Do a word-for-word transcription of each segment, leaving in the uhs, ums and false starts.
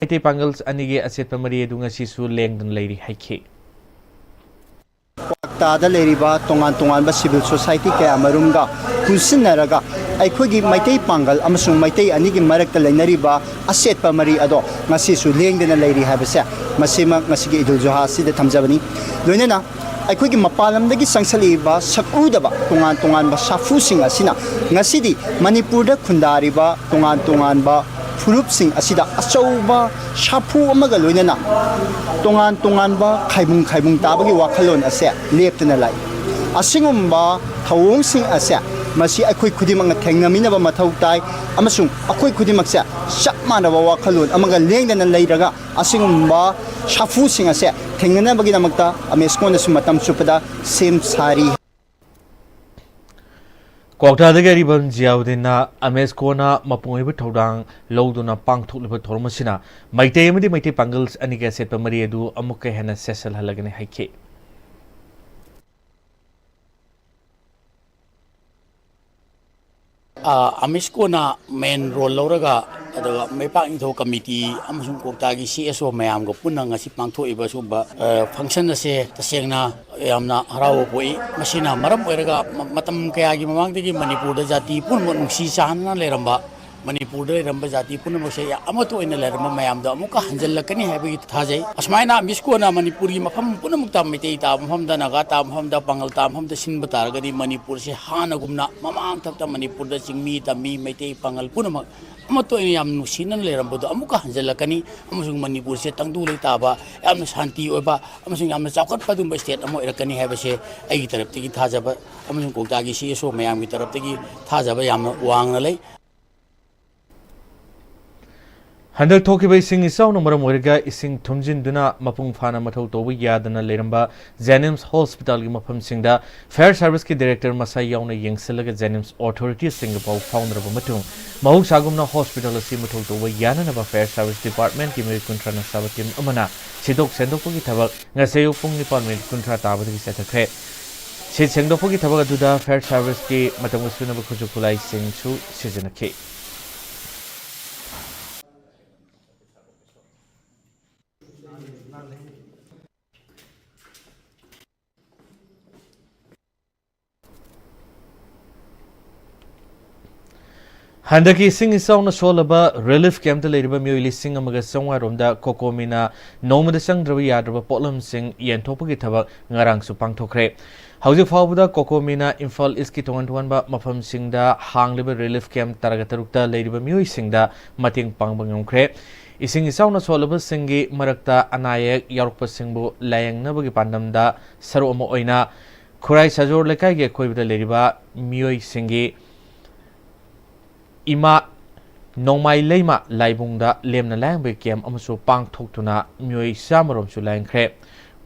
ꯃꯩꯇꯩ ꯄꯥꯡꯒꯜ ꯑꯅꯤꯒꯤ ꯑꯆꯦꯠꯄ ꯃꯔꯤ ꯑꯗꯨ ꯉꯁꯤꯁꯨ ꯂꯦꯡꯗꯅ ꯂꯩꯔꯤ ꯍꯥꯏꯈꯤ꯫ ꯀ꯭ꯋꯥꯛꯇꯥꯗ ꯂꯩꯔꯤꯕ ꯇꯣꯉꯥꯟ ꯇꯣꯉꯥꯟꯕ civil society ꯀꯌꯥ ꯃꯔꯨꯝꯒ ꯄꯨꯟꯁꯤꯟꯅꯔꯒ ꯑꯩꯈꯣꯏꯒꯤ ꯃꯩꯇꯩ ꯄꯥꯡꯒꯜ ꯑꯃꯁꯨꯡ ꯃꯩꯇꯩ ꯑꯅꯤꯒꯤ ꯃꯔꯛꯇ ꯂꯩꯅꯔꯤꯕ ꯑꯆꯦꯠꯄ ꯃꯔꯤ ꯑꯗꯣ ꯉꯁꯤꯁꯨ ꯂꯦꯡꯗꯅ ꯂꯩꯔꯤ ꯍꯥꯏꯕꯁꯦ, ꯃꯁꯤꯃꯛ ꯉꯁꯤꯒꯤ ꯏꯗꯨꯜ ꯖꯨꯍꯥ ꯑꯁꯤꯗ ꯊꯝꯖꯕꯅꯤ꯫ ꯂꯣꯏꯅꯅ ꯑꯩꯈꯣꯏꯒꯤ ꯃꯄꯥꯟ ꯂꯝꯗꯒꯤ ꯆꯪꯁꯤꯜꯂꯛꯏꯕ ꯁꯛꯎꯗꯕ ꯇꯣꯉꯥꯟ ꯇꯣꯉꯥꯟꯕ ꯁꯥꯐꯨꯁꯤꯡ ꯑꯁꯤꯅ ꯉꯁꯤꯗꯤ ꯃꯅꯤꯄꯨꯔꯗ ꯈꯨꯟꯗꯥꯔꯤꯕ ꯇꯣꯉꯥꯟ ꯇꯣꯉꯥꯟꯕ ꯐꯨꯔꯨꯞꯁꯤꯡ ꯑꯁꯤꯗ ꯑꯆꯧꯕ ꯁꯥꯐꯨ ꯑꯃꯒ ꯂꯣꯏꯅꯅ ꯇꯣꯉꯥꯟ ꯇꯣꯉꯥꯟꯕ ꯈꯥꯏꯕꯨꯡ ꯈꯥꯏꯕꯨꯡ ꯇꯥꯕꯒꯤ ꯋꯥꯈꯜꯂꯣꯟ ꯑꯁꯦ ꯂꯦꯞꯇꯅ ꯂꯥꯛꯏ꯫ ꯑꯁꯤꯒꯨꯝꯕ ꯊꯧꯑꯣꯡꯁꯤꯡ ꯑꯁꯦ ꯃꯁꯤ ꯑꯩꯈꯣꯏ ꯈꯨꯗꯤꯡꯃꯛꯅ ꯊꯦꯡꯅꯃꯤꯟꯅꯕ ꯃꯊꯧ ꯇꯥꯏ, ꯑꯃꯁꯨꯡ ꯑꯩꯈꯣꯏ ꯈꯨꯗꯤꯡꯃꯛꯁꯦ ꯆꯞ ꯃꯥꯟꯅꯕ ꯋꯥꯈꯜꯂꯣꯟ ꯑꯃꯒ ꯂꯦꯡꯗꯅ ꯂꯩꯔꯒ ꯑꯁꯤꯒꯨꯝꯕ ꯁꯥꯐꯨꯁꯤꯡ ꯑꯁꯦ ꯊꯦꯡꯅꯅꯕꯒꯤꯗꯃꯛꯇ ꯑꯃꯦꯁꯀꯣꯅꯁꯨ ꯃꯇꯝ ꯆꯨꯞꯄꯗ ꯁꯦꯝ ꯁꯥꯔꯤ꯫ ꯀ꯭ꯋꯥꯛꯇꯥꯗꯒꯤ ꯑꯔꯤꯕꯝ ꯖꯤꯌꯥꯎꯗꯤꯟꯅ ꯑꯃꯦꯁꯀꯣꯅ ꯃꯄꯨꯡ ꯑꯣꯏꯕ ꯊꯧꯗꯥꯡ ꯂꯧꯗꯨꯅ ꯄꯥꯡꯊꯣꯛꯂꯤꯕ ꯊꯧꯔꯝ ꯑꯁꯤꯅ ꯃꯩꯇꯩ ꯑꯃꯗꯤ ꯃꯩꯇꯩ ꯄꯥꯡꯒꯜ ꯑꯅꯤꯒꯤ ꯑꯆꯦꯠꯄ ꯃꯔꯤ ꯑꯗꯨ ꯑꯃꯨꯛꯀ ꯍꯦꯟꯅ ꯆꯦꯠꯁꯤꯜꯍꯜꯂꯒꯅꯤ ꯍꯥꯏꯈꯤ꯫ ꯑ, ꯑꯃꯤꯁꯀꯣꯅ main role ꯂꯧꯔꯒ, ꯑꯗꯨꯒ ꯃꯩꯄꯥꯛ ꯅꯤꯡꯊꯧ committee ꯑꯃꯁꯨꯡ ꯀꯣꯛꯇꯥꯒꯤ C S O ꯃꯌꯥꯝꯒ ꯄꯨꯟꯅ ꯉꯁꯤ ꯄꯥꯡꯊꯣꯛꯏꯕ ꯁꯤꯒꯨꯝꯕ, ꯑ, function ꯑꯁꯦ ꯇꯁꯦꯡꯅ ꯌꯥꯝꯅ ꯍꯔꯥꯎꯕ ꯄꯣꯛꯏ꯫ ꯃꯁꯤꯅ ꯃꯔꯝ ꯑꯣꯏꯔꯒ ꯃ-, ꯃꯇꯝ ꯀꯌꯥꯒꯤ ꯃꯃꯥꯡꯗꯒꯤ ꯃꯅꯤꯄꯨꯔꯗ ꯖꯥꯇꯤ ꯄꯨꯝꯅꯃꯛ ꯅꯨꯡꯁꯤ ꯆꯥꯟꯅꯅ ꯂꯩꯔꯝꯕ, ꯃꯅꯤꯄꯨꯔꯗ ꯂꯩꯔꯝꯕ ꯖꯥꯇꯤ ꯄꯨꯝꯅꯃꯛꯁꯦ ꯌꯥ-, ꯑꯃꯠꯇ ꯑꯣꯏꯅ ꯂꯩꯔꯝꯕ ꯃꯌꯥꯝꯗꯣ ꯑꯃꯨꯛꯀ ꯍꯟꯖꯤꯜꯂꯛꯀꯅꯤ ꯍꯥꯏꯕꯒꯤ ꯊꯥꯖꯩ꯫ ꯑꯁꯨꯃꯥꯏꯅ ꯑꯃꯤꯁꯀꯣꯅ ꯃꯅꯤꯄꯨꯔꯒꯤ ꯃꯐꯝ ꯄꯨꯝꯅꯃꯛꯇ, ꯃꯩꯇꯩ ꯇꯥꯕ ꯃꯐꯝꯗ, ꯅꯥꯒꯥ ꯇꯥꯕ ꯃꯐꯝꯗ, ꯄꯥꯡꯒꯜ ꯇꯥꯕ ꯃꯐꯝꯗ ꯁꯤꯟꯕ ꯇꯥꯔꯒꯗꯤ ꯃꯅꯤꯄꯨꯔꯁꯦ ꯍꯥꯟꯅꯒꯨꯝꯅ ꯃꯃꯥꯡ ꯊꯛꯇ ꯃꯅꯤꯄꯨꯔꯗ ꯆꯤꯡꯃꯤ, ꯇꯝꯃꯤ, ꯃꯩꯇꯩ, ꯄꯥꯡꯒꯜ ꯄꯨꯝꯅꯃꯛ ꯑꯃꯠꯇ ꯑꯣꯏꯅ ꯌꯥꯝ ꯅꯨꯡꯁꯤꯅꯅ ꯂꯩꯔꯝꯕꯗꯣ ꯑꯃꯨꯛꯀ ꯍꯟꯖꯤꯜꯂꯛꯀꯅꯤ, ꯑꯃꯁꯨꯡ ꯃꯅꯤꯄꯨꯔꯁꯦ ꯇꯪꯗꯨ ꯂꯩꯇꯥꯕ, ꯌꯥꯝꯅ ꯁꯥꯟꯇꯤ ꯑꯣꯏꯕ ꯑꯃꯁꯨꯡ ꯌꯥꯝꯅ ꯆꯥꯎꯈꯠꯄ ꯑꯗꯨꯒꯨꯝꯕ state ꯑꯃ ꯑꯣꯏꯔꯛꯀꯅꯤ ꯍꯥꯏꯕꯁꯦ ꯑꯩꯒꯤ ꯇꯔꯞꯇꯒꯤ ꯊꯥꯖꯕ ꯑꯃꯁꯨꯡ ꯀꯣꯛꯇꯥꯒꯤ C S O ꯃꯌꯥꯝꯒꯤ ꯇꯔꯞꯇꯒꯤ ꯊꯥꯖꯕ ꯌꯥꯝꯅ ꯋꯥꯡꯅ ꯂꯩ꯫ ꯍꯟꯗꯛ ꯊꯣꯛꯈꯤꯕ ꯏꯁꯤꯡ ꯏꯆꯥꯎꯅ ꯃꯔꯝ ꯑꯣꯏꯔꯒ ꯏꯁꯤꯡ ꯊꯨꯝꯖꯤꯟꯗꯨꯅ ꯃꯄꯨꯡ ꯐꯥꯅ ꯃꯊꯧ ꯇꯧꯕ ꯌꯥꯗꯅ ꯂꯩꯔꯝꯕ JNIMS hospitalꯒꯤ ꯃꯐꯝꯁꯤꯡꯗ fire serviceꯀꯤ director ꯃꯁꯥ ꯌꯥꯎꯅ ꯌꯦꯡꯁꯤꯜꯂꯒ JNIMS authoritiesꯁꯤꯡꯒ ꯄꯥꯎ ꯐꯥꯎꯅꯔꯕ ꯃꯇꯨꯡ, ꯃꯍꯧꯁꯥꯒꯨꯝꯅ hospital ꯑꯁꯤ ꯃꯊꯧ ꯇꯧꯕ ꯌꯥꯅꯅꯕ fire service departmentꯀꯤ ꯃꯤꯑꯣꯏ ꯀꯨꯟꯊ꯭ꯔꯥꯅ ꯆꯥꯕ team ꯑꯃꯅ ꯁꯤꯗꯣꯛ ꯁꯦꯡꯗꯣꯛꯄꯒꯤ ꯊꯕꯛ ꯉꯁꯤ ꯑꯌꯨꯛ ꯄꯨꯡ ꯅꯤꯄꯥꯟ ꯃꯤꯅꯤꯠ ꯀꯨꯟꯊ꯭ꯔꯥ ꯇꯥꯕꯗꯒꯤ ꯆꯠꯊꯈ꯭ꯔꯦ꯫ ꯁꯤꯠ ꯁꯦꯡꯗꯣꯛꯄꯒꯤ ꯊꯕꯛ ꯑꯗꯨꯗ fire serviceꯀꯤ ꯃꯇꯝꯒ ꯆꯨꯅꯕ ꯈꯨꯠꯁꯨ ꯈꯨꯠꯂꯥꯏꯁꯤꯡꯁꯨ ꯁꯤꯖꯤꯟꯅꯈꯤ꯫ ꯍꯟꯗꯛꯀꯤ ꯏꯁꯤꯡ ꯏꯆꯥꯎꯅ ꯁꯣꯛꯂꯕ ꯔꯤꯂꯤꯐ ꯀꯦꯝꯞꯇ ꯂꯩꯔꯤꯕ ꯃꯤꯑꯣꯏ ꯂꯤꯁꯤꯡ ꯑꯃꯒ ꯆꯥꯝꯃꯉꯥ ꯔꯣꯝꯗ ꯀꯣꯀꯣꯃꯤꯅ ꯅꯣꯡꯃꯗ ꯆꯪꯗ꯭ꯔꯕ ꯌꯥꯗ꯭ꯔꯕ ꯄꯣꯠꯂꯝꯁꯤꯡ ꯌꯦꯟꯊꯣꯛꯄꯒꯤ ꯊꯕꯛ ꯉꯔꯥꯡꯁꯨ ꯄꯥꯡꯊꯣꯛꯈ꯭ꯔꯦ꯫ ꯍꯧꯖꯤꯛ ꯐꯥꯎꯕꯗ ꯀꯣꯀꯣꯃꯤꯅ ꯏꯝꯐꯥꯜ ꯏꯁꯀꯤ ꯇꯣꯉꯥꯟ ꯇꯣꯉꯥꯟꯕ ꯃꯐꯝꯁꯤꯡꯗ ꯍꯥꯡꯂꯤꯕ ꯔꯤꯂꯤꯐ ꯀꯦꯝꯞ ꯇꯔꯥꯒ ꯇꯔꯨꯛꯇ ꯂꯩꯔꯤꯕ ꯃꯤꯑꯣꯏꯁꯤꯡꯗ ꯃꯇꯦꯡ ꯄꯥꯡꯕ ꯉꯝꯈ꯭ꯔꯦ꯫ ꯏꯁꯤꯡ ꯏꯆꯥꯎꯅ ꯁꯣꯛꯂꯕꯁꯤꯡꯒꯤ ꯃꯔꯛꯇ ꯑꯅꯥ ꯑꯌꯦꯛ ꯌꯥꯎꯔꯛꯄꯁꯤꯡꯕꯨ ꯂꯥꯌꯦꯡꯅꯕꯒꯤ ꯄꯥꯟꯗꯝꯗ ꯁꯔꯨꯛ ꯑꯃ ꯑꯣꯏꯅ ꯈꯨꯔꯥꯏ ꯁꯥꯖꯣꯔ ꯂꯩꯀꯥꯏꯒꯤ ꯑꯀꯣꯏꯕꯗ ꯂꯩꯔꯤꯕ ꯃꯤꯑꯣꯏꯁꯤꯡꯒꯤ ꯏꯃꯥ ꯅꯣꯡꯃꯥꯏ ꯂꯩꯃ ꯂꯥꯏꯕꯨꯡꯗ ꯂꯦꯝꯅ ꯂꯥꯌꯦꯡꯕꯒꯤ ꯀꯦꯝꯞ ꯑꯃꯁꯨ ꯄꯥꯡꯊꯣꯛꯇꯨꯅ ꯃꯤꯑꯣꯏ ꯆꯥꯝꯃ ꯔꯣꯝꯁꯨ ꯂꯥꯌꯦꯡꯈ꯭ꯔꯦ꯫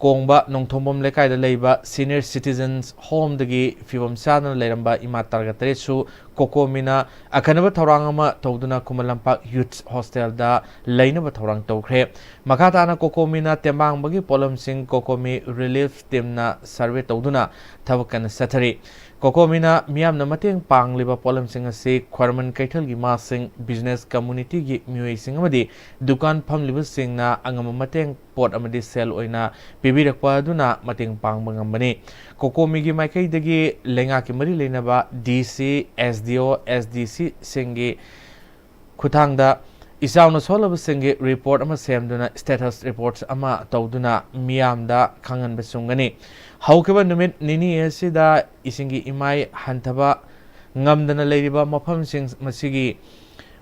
ꯀꯣꯡꯕ ꯅꯣꯡꯊꯣꯡꯕꯝ ꯂꯩꯀꯥꯏꯗ ꯂꯩꯕ ꯁꯤꯅꯤꯌꯔ ꯁꯤꯇꯤꯖꯟꯁ ꯍꯣꯝꯗꯒꯤ ꯐꯤꯕꯝ ꯆꯥꯗꯅ ꯂꯩꯔꯝꯕ ꯏꯃꯥ ꯇꯔꯥꯒ ꯇꯔꯦꯠꯁꯨ ꯀꯣꯀꯣꯃꯤꯅ ꯑꯈꯟꯅꯕ ꯊꯧꯔꯥꯡ ꯑꯃ ꯇꯧꯗꯨꯅ ꯈꯨꯃꯟ ꯂꯝꯄꯥꯛ ꯌꯨꯠꯁ ꯍꯣꯁꯇꯦꯜꯗ ꯂꯩꯅꯕ ꯊꯧꯔꯥꯡ ꯇꯧꯈ꯭ꯔꯦ꯫ ꯃꯈꯥ ꯇꯥꯅ ꯀꯣꯀꯣꯃꯤꯅ ꯇꯦꯡꯕꯥꯡꯕꯒꯤ ꯄꯣꯠꯂꯝꯁꯤꯡ ꯀꯣꯀꯣꯃꯤ ꯔꯤꯂꯤꯐ ꯇꯤꯝꯅ ꯁꯔꯚꯦ ꯇꯧꯗꯨꯅ ꯊꯕꯛ ꯀꯟꯅ ꯆꯠꯊꯔꯤ꯫ ꯀꯣꯀꯣꯃꯤꯅ ꯃꯤꯌꯥꯝꯅ ꯃꯇꯦꯡ ꯄꯥꯡꯂꯤꯕ ꯄꯣꯠꯂꯝꯁꯤꯡ ꯑꯁꯤ ꯈ꯭ꯋꯥꯏꯔꯝꯕꯟ ꯀꯩꯊꯦꯜꯒꯤ ꯏꯃꯥꯁꯤꯡ, ꯕꯤꯖꯤꯅꯦꯁ ꯀꯝꯃꯨꯅꯤꯇꯤꯒꯤ ꯃꯤꯑꯣꯏꯁꯤꯡ ꯑꯃꯗꯤ ꯗꯨꯀꯥꯟ ꯐꯝꯂꯤꯕꯁꯤꯡꯅ ꯑꯉꯝꯕ ꯃꯇꯦꯡ ꯄꯣꯠ ꯑꯃꯗꯤ ꯁꯦꯜ ꯑꯣꯏꯅ ꯄꯤꯕꯤꯔꯛꯄ ꯑꯗꯨꯅ ꯃꯇꯦꯡ ꯄꯥꯡꯕ ꯉꯝꯕꯅꯤ꯫ ꯀꯣꯀꯣꯃꯤꯒꯤ ꯃꯥꯏꯀꯩꯗꯒꯤ ꯂꯩꯉꯥꯛꯀꯤ ꯃꯔꯤ ꯂꯩꯅꯕ ꯗꯤ ꯁꯤ, ꯑꯦꯁ ꯗꯤ ꯑꯣ, ꯑꯦꯁ ꯗꯤ ꯁꯤꯁꯤꯡꯒꯤ ꯈꯨꯠꯊꯥꯡꯗ ꯏꯆꯥꯎꯅ ꯁꯣꯛꯂꯕꯁꯤꯡꯒꯤ ꯔꯤꯄꯣꯔꯠ ꯑꯃ ꯁꯦꯝꯗꯨꯅ ꯁ꯭ꯇꯦꯇꯁ ꯔꯤꯄꯣꯔꯠ ꯑꯃ ꯇꯧꯗꯨꯅ ꯃꯤꯌꯥꯝꯗ ꯈꯪꯍꯟꯕ ꯆꯨꯝꯒꯅꯤ꯫ ꯍꯧꯈꯤꯕ ꯅꯨꯃꯤꯠ ꯅꯤꯅꯤ ꯑꯁꯤꯗ ꯏꯁꯤꯡꯒꯤ ꯏꯃꯥꯏ ꯍꯟꯊꯕ ꯉꯝꯗꯅ ꯂꯩꯔꯤꯕ ꯃꯐꯝꯁꯤꯡ ꯃꯁꯤꯒꯤ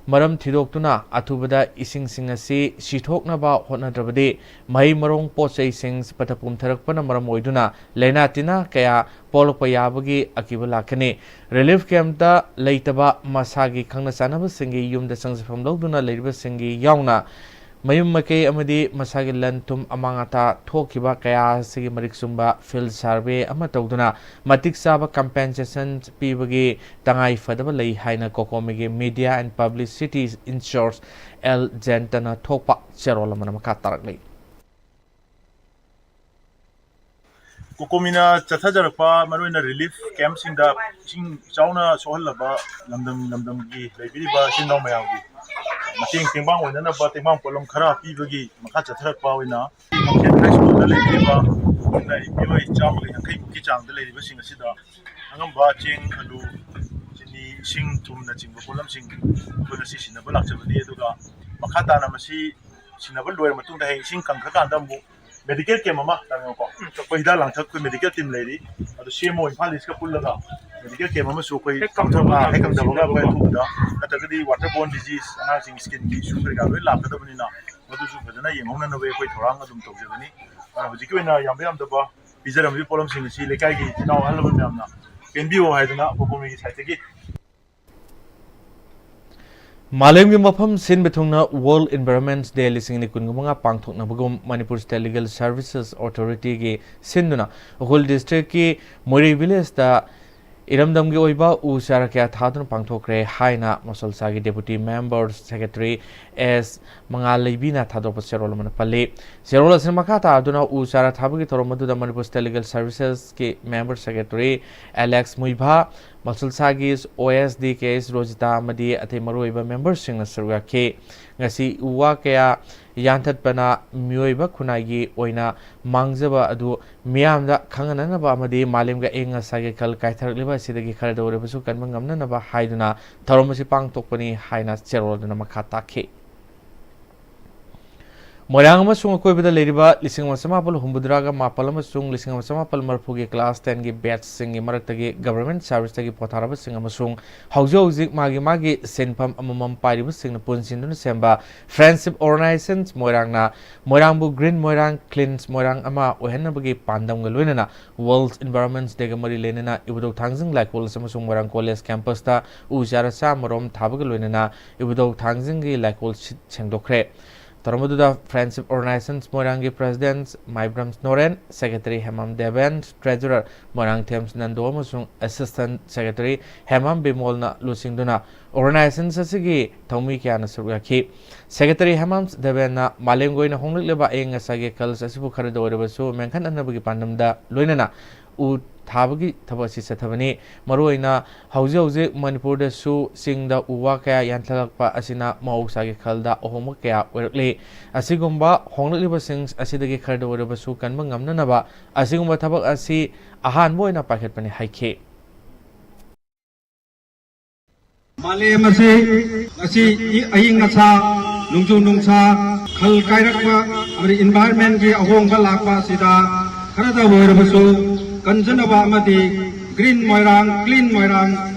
ꯃꯔꯝ ꯊꯤꯗꯣꯛꯇꯨꯅ ꯑꯊꯨꯕꯗ ꯏꯁꯤꯡꯁꯤꯡ ꯑꯁꯤ ꯁꯤꯊꯣꯛꯅꯕ ꯍꯣꯠꯅꯗ꯭ꯔꯕꯗꯤ ꯃꯍꯩ ꯃꯔꯣꯡ ꯄꯣꯠ ꯆꯩꯁꯤꯡ ꯄꯠꯊ ꯄꯨꯝꯊꯔꯛꯄꯅ ꯃꯔꯝ ꯑꯣꯏꯗꯨꯅ ꯂꯥꯏꯅꯥ ꯇꯤꯟꯅꯥ ꯀꯌꯥ ꯄꯣꯛꯂꯛꯄ ꯌꯥꯕꯒꯤ ꯑꯀꯤꯕ ꯂꯥꯛꯀꯅꯤ꯫ ꯔꯤꯂꯤꯐ ꯀꯦꯝꯞꯇ ꯂꯩꯇꯕ ꯃꯁꯥꯒꯤ ꯈꯪꯅ ꯆꯥꯟꯅꯕꯁꯤꯡꯒꯤ ꯌꯨꯝꯗ ꯆꯪꯖꯐꯝ ꯂꯧꯗꯨꯅ ꯂꯩꯔꯤꯕꯁꯤꯡꯒꯤ ꯌꯥꯎꯅ ꯃꯌꯨꯝ ꯃꯀꯩ ꯑꯃꯗꯤ ꯃꯁꯥꯒꯤ ꯂꯟ ꯊꯨꯝ ꯑꯃꯥꯡ ꯑꯇꯥ ꯊꯣꯛꯈꯤꯕ ꯀꯌꯥ ꯑꯁꯤꯒꯤ ꯃꯔꯤꯛ ꯆꯨꯝꯕ ꯐꯤꯜꯗ ꯁꯔꯚꯦ ꯑꯃ ꯇꯧꯗꯨꯅ ꯃꯇꯤꯛ ꯆꯥꯕ ꯀꯝꯄꯦꯟꯁꯦꯁꯟ ꯄꯤꯕꯒꯤ ꯇꯉꯥꯏ ꯐꯗꯕ ꯂꯩ ꯍꯥꯏꯅ ꯀꯣꯀꯣꯃꯤꯒꯤ media and publicity incharge L ꯖꯦꯟꯇꯅ ꯊꯣꯛꯄ ꯆꯦꯔꯣꯜ ꯑꯃꯅ ꯃꯈꯥ ꯇꯥꯔꯛꯂꯤ꯫ ꯀꯣꯀꯣꯃꯤꯅ ꯆꯠꯊꯖꯔꯛꯄ ꯃꯔꯨꯑꯣꯏꯅ ꯔꯤꯂꯤꯐ ꯀꯦꯝꯞꯁꯤꯡꯗ ꯏꯁꯤꯡ ꯏꯆꯥꯎꯅ ꯁꯣꯛꯍꯜꯂꯕ ꯂꯝꯗꯝ ꯂꯝꯗꯝꯒꯤ ꯂꯩꯕꯤꯔꯤꯕ ꯏꯆꯤꯟ ꯏꯅꯥꯎ ꯃꯌꯥꯝꯒꯤ ꯃꯇꯦꯡ ꯇꯦꯡꯕꯥꯡ ꯑꯣꯏꯅꯅꯕ ꯇꯦꯡꯕꯥꯡ ꯄꯣꯠꯂꯝ ꯈꯔ ꯄꯤꯕꯒꯤ ꯃꯈꯥ ꯆꯠꯊꯔꯛꯄ ꯑꯣꯏꯅ ꯂꯝꯐꯦꯜ ꯍꯥꯏ ꯁ꯭ꯀꯨꯜꯗ ꯂꯩꯕꯤꯔꯤꯕ ꯄꯨꯟꯅ ꯃꯤꯑꯣꯏ ꯆꯥꯝꯃꯒ ꯌꯥꯡꯈꯩ ꯃꯨꯛꯀꯤ ꯆꯥꯡꯗ ꯂꯩꯔꯤꯕꯁꯤꯡ ꯑꯁꯤꯗ ꯑꯉꯝꯕ ꯆꯦꯡ, ꯑꯂꯨ, ꯆꯤꯅꯤ, ꯏꯁꯤꯡ, ꯊꯨꯝꯅꯆꯤꯡꯕ ꯄꯣꯠꯂꯝꯁꯤꯡ ꯑꯩꯈꯣꯏ ꯉꯁꯤ ꯁꯤꯟꯅꯕ ꯂꯥꯛꯆꯕꯅꯤ꯫ ꯑꯗꯨꯒ ꯃꯈꯥ ꯇꯥꯅ ꯃꯁꯤ ꯁꯤꯟꯅꯕ ꯂꯣꯏꯔ ꯃꯇꯨꯡꯗ ꯍꯌꯦꯡ ꯏꯁꯤꯡ ꯀꯪꯈ꯭ꯔꯀꯥꯟꯗ ꯑꯃꯨꯛ ꯃꯦꯗꯤꯀꯦꯜ ꯀꯦꯝ ꯑꯃ, ꯇꯥꯃꯣꯀꯣ, ꯑꯩꯈꯣꯏ ꯍꯤꯗꯥꯛ ꯂꯥꯡꯊꯛ, ꯑꯩꯈꯣꯏ ꯃꯦꯗꯤꯀꯦꯜ ꯇꯤꯝ ꯂꯩꯔꯤ, ꯑꯗꯨ ꯁꯤ ꯑꯦꯝ ꯑꯣ ꯏꯝꯐꯥꯜ ꯏꯁꯀ ꯄꯨꯜꯂꯒ ꯃꯦꯗꯤꯀꯦꯜ ꯀꯦꯝ ꯑꯃꯁꯨ ꯑꯩꯈꯣꯏ ꯍꯦꯛ ꯀꯪꯊꯕ, ꯄꯥꯡꯊꯣꯛ-, ꯑꯥ, ꯍꯦꯛ ꯀꯪꯊꯕꯒ ꯑꯩꯈꯣꯏ ꯑꯊꯨꯕꯗ, ꯅꯠꯇ꯭ꯔꯒꯗꯤ ꯋꯥꯇꯔ ꯕꯣꯔꯟ ꯗꯤꯖꯤꯁ, ꯑꯉꯥꯡꯁꯤꯡ ꯁ꯭ꯀꯤꯟꯒꯤ ꯏꯁꯨ ꯀꯩꯀꯥ ꯂꯣꯏ ꯂꯥꯛꯀꯗꯕꯅꯤꯅ, ꯃꯗꯨꯁꯨ ꯐꯖꯅ ꯌꯦꯡꯍꯧꯅꯅꯕ ꯑꯩꯈꯣꯏ ꯊꯧꯔꯥꯡ ꯑꯗꯨꯝ ꯇꯧꯖꯒꯅꯤ꯫ ꯑꯗꯨꯅ ꯍꯧꯖꯤꯛꯀꯤ ꯑꯣꯏꯅ ꯌꯥꯝꯕ ꯌꯥꯝꯗꯕ ꯄꯤꯖꯔꯝꯃꯤꯕ ꯄꯣꯠꯂꯝꯁꯤꯡ ꯑꯁꯤ ꯂꯩꯀꯥꯏꯒꯤ ꯏꯆꯤꯜ ꯏꯅꯥꯎ ꯑꯍꯜ ꯂꯃꯟ ꯃꯌꯥꯝꯅ ꯄꯦꯟꯕꯤꯌꯣ ꯍꯥꯏꯗꯅ ꯀꯣꯀꯣꯃꯤꯒꯤ ꯁꯥꯏꯠꯇꯒꯤ꯫ ꯃꯥꯂꯦꯝꯒꯤ ꯃꯐꯝ ꯁꯤꯟꯕ ꯊꯨꯡꯅ World Environment Day ꯂꯤꯁꯤꯡ ꯑꯅꯤ ꯀꯨꯟꯃꯉꯥ ꯄꯥꯡꯊꯣꯛꯅꯕꯒꯨꯝ Manipur State Legal Services Authority ꯒꯤ ꯁꯤꯟꯗꯨꯅ ꯎꯈ꯭ꯔꯨꯜ ꯗꯤꯁꯇ꯭ꯔꯤꯛꯀꯤ ꯃꯣꯏꯔꯩ ꯚꯤꯂꯦꯖꯇ ꯏꯔꯝꯗꯝꯒꯤ ꯑꯣꯏꯕ ꯎ ꯆꯥꯔꯥ ꯀꯌꯥ ꯊꯥꯗꯨꯅ ꯄꯥꯡꯊꯣꯛꯈ꯭ꯔꯦ ꯍꯥꯏꯅ ꯃꯁꯣꯜꯁꯥꯒꯤ Deputy Member Secretary ꯑꯦꯁ ꯃꯉꯥꯜ ꯂꯩꯕꯤꯅ ꯊꯥꯗꯣꯔꯛꯄ ꯆꯦꯔꯣꯜ ꯑꯃꯅ ꯄꯜꯂꯤ꯫ ꯆꯦꯔꯣꯜ ꯑꯁꯤꯅ ꯃꯈꯥ ꯇꯥꯗꯨꯅ ꯎ ꯆꯥꯔꯥ ꯊꯥꯕꯒꯤ ꯊꯧꯔꯝ ꯑꯗꯨꯗ Manipur State Legal Services ꯀꯤ Member Secretary ꯑꯦꯂꯦꯛꯁ ꯃꯨꯏꯚꯥ, ꯃꯁꯜꯁꯥꯒꯤ ꯑꯣ ꯑꯦꯁ ꯗꯤ ꯀꯦ ꯑꯦꯁ ꯔꯣꯖꯤꯇꯥ ꯑꯃꯗꯤ ꯑꯇꯩ ꯃꯔꯨꯑꯣꯏꯕ ꯃꯦꯝꯕꯔꯁꯤꯡꯅ ꯁꯔꯨꯛ ꯌꯥꯈꯤ꯫ ꯉꯁꯤ ꯎ ꯋꯥ ꯀꯌꯥ ꯌꯥꯟꯊꯠꯄꯅ ꯃꯤꯑꯣꯏꯕ ꯈꯨꯟꯅꯥꯏꯒꯤ ꯑꯣꯏꯅ ꯃꯥꯡꯖꯕ ꯑꯗꯨ ꯃꯤꯌꯥꯝꯗ ꯈꯪꯍꯟꯅꯅꯕ ꯑꯃꯗꯤ ꯃꯥꯂꯦꯝꯒꯤ ꯑꯏꯪ ꯑꯁꯥꯒꯤ ꯈꯜ ꯀꯥꯏꯊꯔꯛꯂꯤꯕ ꯑꯁꯤꯗꯒꯤ ꯈꯔꯗ ꯑꯣꯏꯔꯕꯁꯨ ꯀꯟꯕ ꯉꯝꯅꯅꯕ ꯍꯥꯏꯗꯨꯅ ꯊꯧꯔꯝ ꯑꯁꯤ ꯄꯥꯡꯊꯣꯛꯄꯅꯤ ꯍꯥꯏꯅ ꯆꯦꯔꯣꯜ ꯑꯗꯨꯅ ꯃꯈꯥ ꯇꯥꯈꯤ꯫ ꯃꯣꯏꯔꯥꯡ ꯑꯃꯁꯨꯡ ꯑꯀꯣꯏꯕꯗ ꯂꯩꯔꯤꯕ ꯂꯤꯁꯤꯡ ꯑꯃ ꯆꯃꯥꯄꯜ ꯍꯨꯝꯐꯨꯇꯔꯥꯒ ꯃꯥꯄꯜ ꯑꯃꯁꯨꯡ ꯂꯤꯁꯤꯡ ꯑꯃ ꯆꯃꯥꯄꯜ ꯃꯔꯤꯐꯨꯒꯤ class ten ꯒꯤ batch ꯁꯤꯡꯒꯤ ꯃꯔꯛꯇꯒꯤ government service ꯇꯒꯤ ꯄꯣꯊꯥꯔꯕꯁꯤꯡ ꯑꯃꯁꯨꯡ ꯍꯧꯖꯤꯛ ꯍꯧꯖꯤꯛ ꯃꯥꯒꯤ ꯃꯥꯒꯤ ꯁꯤꯟꯐꯝ ꯑꯃꯃꯝ ꯄꯥꯏꯔꯤꯕꯁꯤꯡꯅ ꯄꯨꯟꯁꯤꯟꯗꯨꯅ ꯁꯦꯝꯕ Friendship Organizations ꯃꯣꯏꯔꯥꯡꯅ ꯃꯣꯏꯔꯥꯡꯕꯨ Green Moirang Cleans Moirang ꯑꯃ ꯑꯣꯏꯍꯟꯅꯕꯒꯤ ꯄꯥꯟꯗꯝꯒ ꯂꯣꯏꯅꯅ World Environment Day ꯒ ꯃꯔꯤ ꯂꯩꯅꯅ ꯏꯕꯨꯙꯧ ꯊꯥꯡꯖꯤꯡ ꯂꯥꯏꯀꯣꯜ ꯑꯃꯁꯨꯡ ꯃꯣꯏꯔꯥꯡ college campus ꯇ ꯎ ꯆꯥꯔꯥ ꯆꯥꯝꯃꯔꯣꯝ ꯊꯥꯕꯒ ꯂꯣꯏꯅꯅ ꯏꯕꯨꯙꯧ ꯊꯥꯡꯖꯤꯡꯒꯤ ꯂꯥꯏꯀꯣꯜ ꯁꯤꯠ ꯁꯦꯡꯗꯣꯛꯈ꯭ꯔꯦ꯫ ꯊꯧꯔꯝ ꯑꯗꯨꯗ Friendship Organizations ꯃꯣꯏꯔꯥꯡꯒꯤ President ꯃꯥꯏꯕ꯭ꯔꯝ Noren, Secretary ꯍꯦꯃꯝ Deben, Treasurer ꯃꯣꯏꯔꯥꯡ ꯊꯦꯝꯁ ꯅꯟꯗꯣ ꯑꯃꯁꯨꯡ Assistant Secretary ꯍꯦꯃꯝ ꯕꯤꯃꯣꯜꯅ ꯂꯨꯆꯤꯡꯗꯨꯅ organizations ꯑꯁꯤꯒꯤ ꯊꯧꯃꯤ ꯀꯌꯥꯅ ꯁꯔꯨꯛ ꯌꯥꯈꯤ꯫ Secretary ꯍꯦꯃꯝ ꯗꯦꯕꯦꯟꯅ ꯃꯥꯂꯦꯝꯒꯤ ꯑꯣꯏꯅ ꯍꯣꯡꯂꯛꯂꯤꯕ ꯑꯏꯪ ꯑꯁꯥꯒꯤ ꯈꯜ ꯑꯁꯤꯕꯨ ꯈꯔꯗ ꯑꯣꯏꯔꯕꯁꯨ ꯃꯦꯟꯈꯠꯅꯅꯕꯒꯤ ꯄꯥꯟꯗꯝꯗ ꯂꯣꯏꯅꯅ ꯎ ꯊꯥꯕꯒꯤ ꯊꯕꯛ ꯑꯁꯤ ꯆꯠꯊꯕꯅꯤ꯫ ꯃꯔꯨꯑꯣꯏꯅ ꯍꯧꯖꯤꯛ ꯍꯧꯖꯤꯛ ꯃꯅꯤꯄꯨꯔꯗꯁꯨ ꯆꯤꯡꯗ ꯎ ꯋꯥ ꯀꯌꯥ ꯌꯥꯟꯊꯠꯂꯛꯄ ꯑꯁꯤꯅ ꯃꯍꯧꯁꯥꯒꯤ ꯈꯜꯗ ꯑꯍꯣꯡꯕ ꯀꯌꯥ ꯑꯣꯏꯔꯛꯂꯤ꯫ ꯑꯁꯤꯒꯨꯝꯕ ꯍꯣꯡꯂꯛꯂꯤꯕꯁꯤꯡ ꯑꯁꯤꯗꯒꯤ ꯈꯔꯗ ꯑꯣꯏꯔꯕꯁꯨ ꯀꯟꯕ ꯉꯝꯅꯅꯕ ꯑꯁꯤꯒꯨꯝꯕ ꯊꯕꯛ ꯑꯁꯤ ꯑꯍꯥꯟꯕ ꯑꯣꯏꯅ ꯄꯥꯏꯈꯠꯄꯅꯤ ꯍꯥꯏꯈꯤ꯫ ꯃꯥꯂꯦꯝ ꯑꯁꯤ ꯉꯁꯤ ꯑꯏꯪ ꯑꯁꯥ, ꯅꯣꯡꯖꯨ ꯅꯨꯡꯁꯥ, ꯈꯜ ꯀꯥꯏꯔꯛꯄ ꯑꯃꯗꯤ environment ꯀꯤ ꯑꯍꯣꯡꯕ ꯂꯥꯛꯄ ꯑꯁꯤꯗ ꯈꯔꯗ ꯑꯣꯏꯔꯕꯁꯨ ꯀꯟꯖꯅꯕ ꯑꯃꯗꯤ Green ꯃꯣꯏꯔꯥꯡ, Clean ꯃꯣꯏꯔꯥꯡ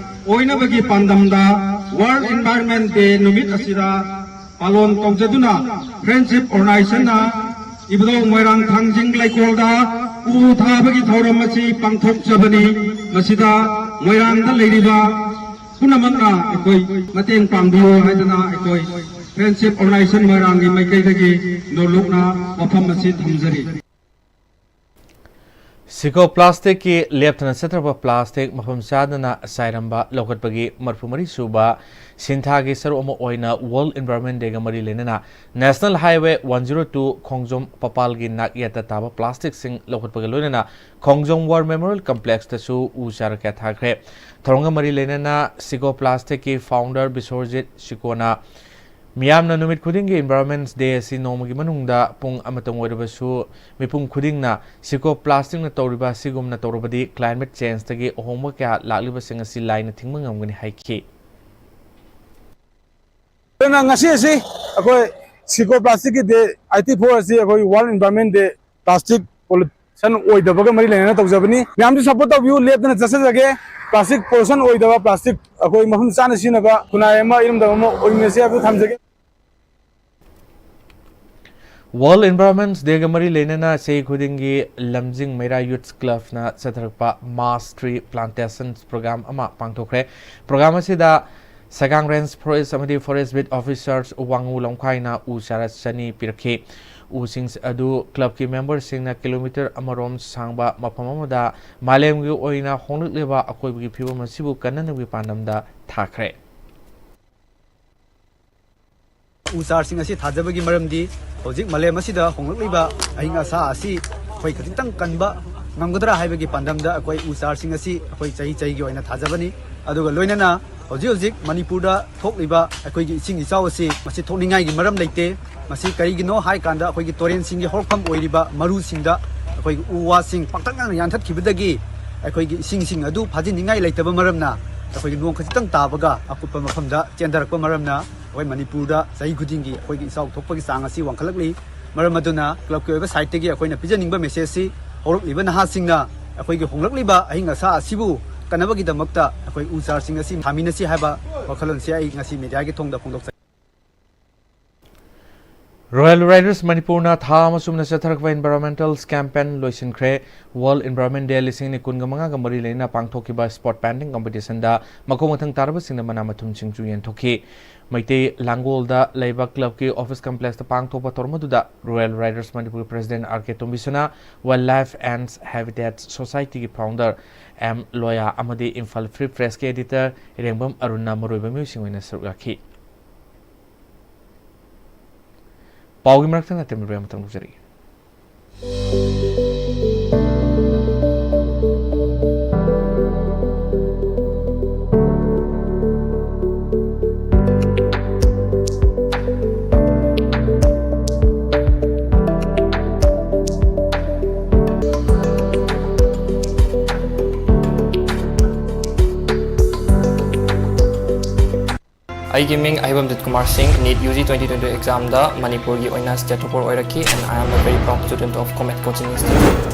ꯑꯣꯏꯅꯕꯒꯤ ꯄꯥꯟꯗꯝꯗ World Environment Day ꯅꯨꯃꯤꯠ ꯑꯁꯤꯗ ꯄꯥꯂꯣꯟ ꯇꯧꯖꯗꯨꯅ Friendship Organization ꯅ ꯏꯕꯨꯙꯧ ꯃꯣꯏꯔꯥꯡ ꯊꯥꯡꯖꯤꯡ ꯂꯩꯀꯣꯜꯗ ꯎ ꯊꯥꯕꯒꯤ ꯊꯧꯔꯝ ꯑꯁꯤ ꯄꯥꯡꯊꯣꯛꯆꯕꯅꯤ꯫ ꯃꯁꯤꯗ ꯃꯣꯏꯔꯥꯡꯗ ꯂꯩꯔꯤꯕ ꯄꯨꯝꯅꯃꯛꯅ ꯑꯩꯈꯣꯏ ꯃꯇꯦꯡ ꯄꯥꯡꯕꯤꯌꯨ ꯍꯥꯏꯗꯅ ꯑꯩꯈꯣꯏ Friendship Organization ꯃꯣꯏꯔꯥꯡꯒꯤ ꯃꯥꯏꯀꯩꯗꯒꯤ ꯅꯣꯂꯨꯛꯅ ꯋꯥꯐꯝ ꯑꯁꯤ ꯊꯝꯖꯔꯤ꯫ ꯁꯤꯀꯣ ꯄ꯭ꯂꯥꯁꯇꯤꯛꯀꯤ ꯂꯦꯞꯇꯅ ꯆꯠꯇ꯭ꯔꯕ ꯄ꯭ꯂꯥꯁꯇꯤꯛ ꯃꯐꯝ ꯆꯥꯗꯅ ꯆꯥꯏꯔꯝꯕ ꯂꯧꯈꯠꯄꯒꯤ ꯃꯔꯤꯐꯨ ꯃꯔꯤ ꯁꯨꯕ ꯁꯤꯟꯊꯥꯒꯤ ꯁꯔꯨꯛ ꯑꯃ ꯑꯣꯏꯅ World Environment Day ꯒ ꯃꯔꯤ ꯂꯩꯅꯅ National Highway one zero two ꯈꯣꯡꯖꯣꯝ ꯄꯄꯥꯜꯒꯤ ꯅꯥꯛꯌꯦꯠꯇ ꯇꯥꯕ ꯄ꯭ꯂꯥꯁꯇꯤꯛꯁꯤꯡ ꯂꯧꯈꯠꯄꯒ ꯂꯣꯏꯅꯅ ꯈꯣꯡꯖꯣꯝ War Memorial Complex ꯇꯁꯨ ꯎ ꯆꯥꯔ ꯀꯌꯥ ꯊꯥꯈ꯭ꯔꯦ꯫ ꯊꯧꯔꯝꯒ ꯃꯔꯤ ꯂꯩꯅꯅ ꯁꯤꯀꯣ ꯄ꯭ꯂꯥꯁꯇꯤꯛꯀꯤ founder ꯕꯤꯁ꯭ꯋꯔꯖꯤꯠ ꯁꯤꯀꯣꯅ ꯃꯤꯌꯥꯝꯅ ꯅꯨꯃꯤꯠ ꯈꯨꯗꯤꯡꯒꯤ Environment Day ꯑꯁꯤ ꯅꯣꯡꯃꯒꯤ ꯃꯅꯨꯡꯗ ꯄꯨꯡ ꯑꯃꯇꯪ ꯑꯣꯏꯔꯕꯁꯨ ꯃꯤꯄꯨꯝ ꯈꯨꯗꯤꯡꯅ ꯁꯤꯀꯣ ꯄ꯭ꯂꯥꯁꯇꯤꯛꯅ ꯇꯧꯔꯤꯕ ꯑꯁꯤꯒꯨꯝꯅ ꯇꯧꯔꯕꯗꯤ climate change ꯇꯒꯤ ꯑꯍꯣꯡꯕ ꯀꯌꯥ ꯂꯥꯛꯂꯤꯕꯁꯤꯡ ꯑꯁꯤ ꯂꯥꯏꯅ ꯊꯤꯡꯕ ꯉꯝꯒꯅꯤ ꯍꯥꯏꯈꯤ꯫ ꯑꯗꯨꯅ ꯉꯁꯤ ꯑꯁꯤ ꯑꯩꯈꯣꯏ ꯁꯤꯀꯣ ꯄ꯭ꯂꯥꯁꯇꯤꯛꯀꯤ day eighty four ꯑꯁꯤ ꯑꯩꯈꯣꯏ World Environment Day, plastic pollution ꯑꯣꯏꯗꯕꯒ ꯃꯔꯤ ꯂꯩꯅꯅ ꯇꯧꯖꯕꯅꯤ꯫ ꯃꯌꯥꯝꯁꯨ support ꯇꯧꯕꯤꯌꯨ, ꯂꯦꯞꯇꯅ ꯆꯠꯆꯖꯒꯦ꯫ Plastic pollution ꯑꯣꯏꯗꯕ, plastic ꯑꯩꯈꯣꯏ ꯃꯐꯝ ꯆꯥꯅ ꯁꯤꯖꯤꯟꯅꯕ ꯈꯨꯟꯅꯥꯏ ꯑꯃ, ꯏꯔꯝꯗꯝ ꯑꯃ ꯑꯣꯏꯃꯤꯟꯅꯁꯤ ꯍꯥꯏꯕꯗꯨ ꯊꯝꯖꯒꯦ꯫ World Environment Day ꯒ ꯃꯔꯤ ꯂꯩꯅꯅ ꯆꯍꯤ ꯈꯨꯗꯤꯡꯒꯤ ꯂꯝꯖꯤꯡ ꯃꯩꯔꯥ Youth Club ꯅ ꯆꯠꯊꯔꯛꯄ Mass Tree Plantation Program ꯑꯃ ꯄꯥꯡꯊꯣꯛꯈ꯭ꯔꯦ꯫ Program ꯑꯁꯤꯗ ꯁꯒꯥꯡ Range Forest ꯑꯃꯗꯤ Forest Beat Officers ꯋꯥꯡꯉꯨ ꯂꯝꯈꯥꯏꯅ ꯎ ꯆꯥꯔꯥ ꯆꯅꯤ ꯄꯤꯔꯛꯈꯤ꯫ ꯎꯁꯤꯡ ꯑꯗꯨ club ꯀꯤ member ꯁꯤꯡꯅ kilometre ꯑꯃꯔꯣꯝ ꯁꯥꯡꯕ ꯃꯐꯝ ꯑꯃꯗ ꯃꯥꯂꯦꯝꯒꯤ ꯑꯣꯏꯅ ꯍꯣꯡꯂꯛꯂꯤꯕ ꯑꯀꯣꯏꯕꯒꯤ ꯐꯤꯕꯝ ꯑꯁꯤꯕꯨ ꯀꯟꯅꯅꯕꯒꯤ ꯄꯥꯟꯗꯝꯗ ꯊꯥꯈ꯭ꯔꯦ꯫ ꯎ ꯆꯥꯔꯁꯤꯡ ꯑꯁꯤ ꯊꯥꯖꯕꯒꯤ ꯃꯔꯝꯗꯤ ꯍꯧꯖꯤꯛ ꯃꯥꯂꯦꯝ ꯑꯁꯤꯗ ꯍꯣꯡꯂꯛꯂꯤꯕ ꯑꯏꯪ ꯑꯁꯥ ꯑꯁꯤ ꯑꯩꯈꯣꯏ ꯈꯖꯤꯛꯇꯪ ꯀꯟꯕ ꯉꯝꯒꯗ꯭ꯔꯥ ꯍꯥꯏꯕꯒꯤ ꯄꯥꯟꯗꯝꯗ ꯑꯩꯈꯣꯏ ꯎ ꯆꯥꯔꯁꯤꯡ ꯑꯁꯤ ꯑꯩꯈꯣꯏ ꯆꯍꯤ ꯆꯍꯤꯒꯤ ꯑꯣꯏꯅ ꯊꯥꯖꯕꯅꯤ꯫ ꯑꯗꯨꯒ ꯂꯣꯏꯅꯅ ꯍꯧꯖꯤꯛ ꯍꯧꯖꯤꯛ ꯃꯅꯤꯄꯨꯔꯗ ꯊꯣꯛꯂꯤꯕ ꯑꯩꯈꯣꯏꯒꯤ ꯏꯁꯤꯡ ꯏꯆꯥꯎ ꯑꯁꯤ ꯃꯁꯤ ꯊꯣꯛꯅꯤꯡꯉꯥꯏꯒꯤ ꯃꯔꯝ ꯂꯩꯇꯦ꯫ ꯃꯁꯤ ꯀꯔꯤꯒꯤꯅꯣ ꯍꯥꯏ ꯀꯥꯟꯗ ꯑꯩꯈꯣꯏꯒꯤ ꯇꯨꯔꯦꯟꯁꯤꯡꯒꯤ ꯍꯧꯔꯛꯐꯝ ꯑꯣꯏꯔꯤꯕ ꯃꯔꯨꯁꯤꯡꯗ ꯑꯩꯈꯣꯏꯒꯤ ꯎ ꯋꯥꯁꯤꯡ ꯄꯥꯛꯇꯛꯅꯅ ꯌꯥꯟꯊꯠꯈꯤꯕꯗꯒꯤ ꯑꯩꯈꯣꯏꯒꯤ ꯏꯁꯤꯡꯁꯤꯡ ꯑꯗꯨ ꯐꯥꯖꯤꯟꯅꯤꯡꯉꯥꯏ ꯂꯩꯇꯕ ꯃꯔꯝꯅ ꯑꯩꯈꯣꯏꯒꯤ ꯅꯣꯡ ꯈꯖꯤꯛꯇꯪ ꯇꯥꯕꯒ ꯑꯀꯨꯠꯄ ꯃꯐꯝꯗ ꯆꯦꯟꯊꯔꯛꯄ ꯃꯔꯝꯅ ꯑꯩꯈꯣꯏ ꯃꯅꯤꯄꯨꯔꯗ ꯆꯍꯤ ꯈꯨꯗꯤꯡꯒꯤ ꯑꯩꯈꯣꯏꯒꯤ ꯏꯆꯥꯎ ꯊꯣꯛꯄꯒꯤ ꯆꯥꯡ ꯑꯁꯤ ꯋꯥꯡꯈꯠꯂꯛꯂꯤ꯫ ꯃꯔꯝ ꯑꯗꯨꯅ ꯀ꯭ꯂꯕꯀꯤ ꯑꯣꯏꯕ ꯁꯥꯏꯠꯇꯒꯤ ꯑꯩꯈꯣꯏꯅ ꯄꯤꯖꯅꯤꯡꯕ ꯃꯦꯁꯦꯖꯁꯤ ꯍꯧꯔꯛꯂꯤꯕ ꯅꯍꯥꯁꯤꯡꯅ ꯑꯩꯈꯣꯏꯒꯤ ꯍꯣꯡꯂꯛꯂꯤꯕ ꯑꯏꯪ ꯑꯁꯥ ꯑꯁꯤꯕꯨ ꯀꯟꯅꯕꯒꯤꯗꯃꯛꯇ ꯑꯩꯈꯣꯏ ꯎ ꯆꯥꯔꯁꯤꯡ ꯑꯁꯤ ꯊꯥꯃꯤꯟꯅꯁꯤ ꯍꯥꯏꯕ ꯋꯥꯈꯜꯂꯣꯟꯁꯤ ꯑꯩ ꯉꯁꯤ ꯃꯦꯗꯤꯌꯥꯒꯤ ꯊꯣꯡꯗ ꯐꯣꯡꯗꯣꯛꯆꯩ꯫ ꯔꯣꯌꯦꯜ ꯔꯥꯏꯗꯔꯁ ꯃꯅꯤꯄꯨꯔꯅ ꯊꯥ ꯑꯃ ꯆꯨꯝꯅ ꯆꯠꯊꯔꯛꯄ ꯏꯟꯚꯥꯏꯔꯣꯟꯃꯦꯟꯇꯦꯜ ꯀꯦꯝꯄꯦꯟ ꯂꯣꯏꯁꯤꯟꯈ꯭ꯔꯦ꯫ ꯋꯥꯔꯜꯗ ꯏꯟꯚꯥꯏꯔꯣꯟꯃꯦꯟ ꯗꯦ ꯂꯤꯁꯤꯡ ꯑꯅꯤ ꯀꯨꯟꯒ ꯃꯉꯥꯒ ꯃꯔꯤ ꯂꯩꯅꯅ ꯄꯥꯡꯊꯣꯛꯈꯤꯕ ꯁ꯭ꯄꯣꯔꯠ ꯄꯦꯟꯇꯤꯡ ꯀꯝꯄꯤꯇꯤꯁꯟꯗ ꯃꯀꯣꯛ ꯃꯊꯪ ꯇꯥꯔꯕꯁꯤꯡꯅ ꯃꯅꯥ ꯃꯊꯨꯝ ꯁꯤꯡꯖꯨ ꯌꯦꯟꯊꯣꯛꯈꯤ꯫ ꯃꯩꯇꯩ ꯂꯥꯡꯒꯣꯜꯗ ꯂꯩꯕ ꯀ꯭ꯂꯕꯀꯤ ꯑꯣꯐꯤꯁ ꯀꯝꯄ꯭ꯂꯦꯛꯁꯇ ꯄꯥꯡꯊꯣꯛꯄ ꯊꯧꯔꯝ ꯑꯗꯨꯗ ꯔꯣꯌꯦꯜ ꯔꯥꯏꯗꯔꯁ ꯃꯅꯤꯄꯨꯔꯒꯤ president R K Tombisana, Wildlife and Habitat Societyꯒꯤ ꯐꯥꯎꯟꯗꯔ ꯑꯦꯝ ꯂꯣꯌꯥ ꯑꯃꯗꯤ ꯏꯝꯐꯥꯜ ꯐ꯭ꯔꯤ ꯄ꯭ꯔꯦꯁꯀꯤ ꯑꯦꯗꯤꯇꯔ ꯏꯔꯦꯡꯕꯝ ꯑꯔꯨꯟꯅ ꯃꯔꯨꯑꯣꯏꯕ ꯃꯤꯑꯣꯏꯁꯤꯡ ꯑꯣꯏꯅ ꯁꯔꯨꯛ ꯌꯥꯈꯤ꯫ ꯄꯥꯎꯒꯤ ꯃꯔꯛꯇ ꯅꯠꯇꯦ, ꯃꯔꯨ ꯑꯃꯇꯪ ꯂꯧꯖꯔꯛꯏ꯫ ꯑꯩꯒꯤ ꯃꯤꯡ ꯑꯍꯩꯕꯝ ꯖꯤꯠ ꯀꯨꯃꯥꯔ ꯁꯤꯡ, NEET U G twenty twenty examꯗ ꯃꯅꯤꯄꯨꯔꯒꯤ ꯑꯣꯏꯅ state topper ꯑꯣꯏꯔꯛꯈꯤ, and I am a very proud student of Comet Coaching Institute.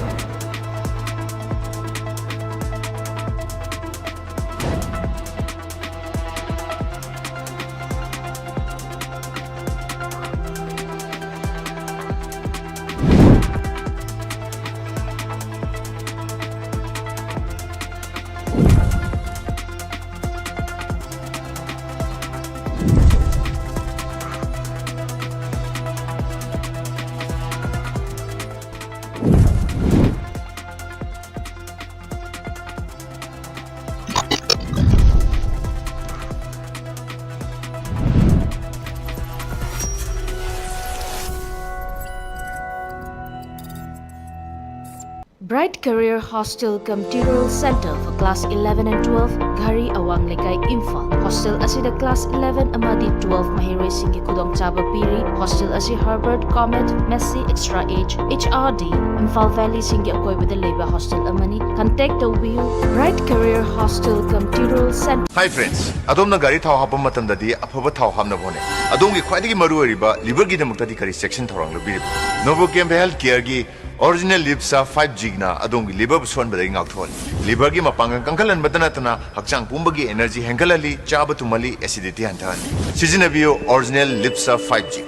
Bright Career Hostel cum Tutorial Center for Class eleven and twelve, Ghari, Awang Leikai, Imphal. Hostel ꯑꯁꯤꯗ class eleven ꯑꯃꯗꯤ twelve ꯃꯍꯩꯔꯣꯏꯁꯤꯡꯒꯤ ꯈꯨꯗꯣꯡꯆꯥꯕ ꯄꯤꯔꯤ꯫ Hostel ꯑꯁꯤ Harvard, Comet, Massey, Extra Age, H R D, Imphal Valley ꯁꯤꯡꯒꯤ ꯑꯀꯣꯏꯕꯗ ꯂꯩꯕ hostel ꯑꯃꯅꯤ꯫ Contact ꯇꯧꯕꯤꯌꯨ꯫ Bright Career Hostel cum Tutorial Center. Hi friends, ꯑꯗꯣꯝꯅ ꯒꯥꯔꯤ ꯊꯥꯎ ꯍꯥꯞꯄ ꯃꯇꯝꯗꯗꯤ ꯑꯐꯕ ꯊꯥꯎ ꯍꯥꯞꯅꯕ ꯍꯣꯠꯅꯩ꯫ ꯑꯗꯣꯝꯒꯤ ꯈ꯭ꯋꯥꯏꯗꯒꯤ ꯃꯔꯨꯑꯣꯏꯔꯤꯕ liver ꯒꯤꯗꯃꯛꯇꯗꯤ ꯀꯔꯤ ꯆꯦꯛꯁꯤꯟ ꯊꯧꯔꯥꯡ ꯂꯧꯕꯤꯔꯤꯕ? Novochem Health Care ꯒꯤ Original Lipsa five G ꯅ ꯑꯗꯣꯝꯒꯤ liver ꯕꯨ ꯁꯣꯟꯕꯗꯒꯤ ꯉꯥꯛꯊꯣꯛꯍꯜꯂꯤ꯫ Liver ꯒꯤ ꯃꯄꯥꯡꯒꯜ ꯀꯟꯈꯠꯍꯟꯕꯇ ꯅꯠꯇꯅ ꯍꯛꯆꯥꯡ ꯄꯨꯝꯕꯒꯤ energy ꯍꯦꯟꯒꯠꯍꯜꯂꯤ, ꯆꯥꯕ ꯇꯨꯝꯍꯜꯂꯤ, acidity ꯍꯟꯊꯍꯜꯂꯤ꯫ ꯁꯤꯖꯤꯟꯅꯕꯤꯌꯨ Original Lipsa five G꯫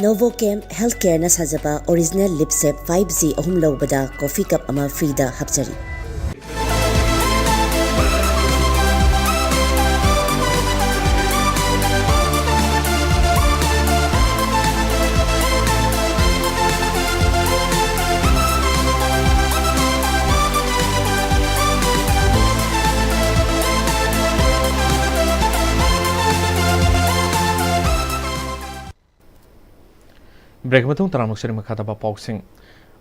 Novochem Health Care ꯅ ꯁꯥꯖꯕ Original Lipsa five G ꯑꯍꯨꯝ ꯂꯧꯕꯗ coffee cup ꯑꯃ free ꯗ ꯍꯥꯞꯆꯔꯤ꯫ Break ꯃꯇꯨꯡ ꯇꯔꯥꯃꯨꯛ ꯁꯔꯤ ꯃꯈꯥ ꯇꯥꯕ ꯄꯥꯎꯁꯤꯡ꯫